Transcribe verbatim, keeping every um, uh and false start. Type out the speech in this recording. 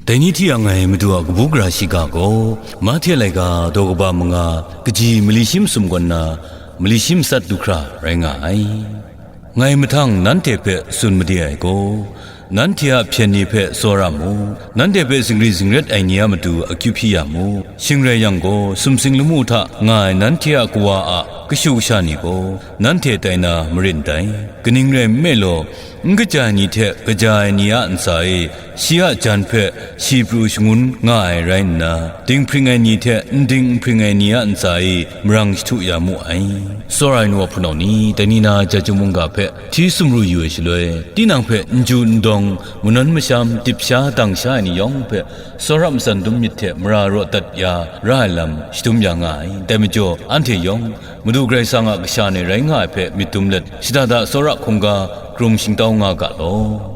Dai ni hti yang ngai Madu a kabu gara shiga gaw, Mahte laika daw kaba manga, kaji mali shi masum kaw nna, mali shi matsat du hkra rai nga ai. Ngai mahtang nanhte hpe tsun made ai gaw, nanhte a hpyen ni hpe tsawra mu, nanhte hpe zingri zingret ai ni a matu akyu hpyi ya mu. Shing rai yang gaw, sumsing lamu hta nga ai nanhte a Kawa a kashu kasha ni gaw, nanhte tai na marin dai. Kaning rai nme law, n kaja ai ni hte kaja ai ni a ntsa e, shi a jan hpe shi pru shangun nga ai rai nna, dinghpring ai ni hte n ding nhpring ai ni a ntsa e marang shahtu ya mu ai. Tsawra ai nu a hpunau ni, dai ni na ja chyum mungga hpe hti sumru yu ai shaloi, tinang hpe n ju n dawng, manawn masham, dip sha dang sha ai ni yawng hpe tsawra matsan dum myit hte mara raw dat ya ra ai lam shadum ya nga ai. Dai majaw, anhte yawng Madu Karai Kasang a kasha ni rai nga ai hpe myit dum let, shada da tsawra hkungga krum shingtau nga ga law.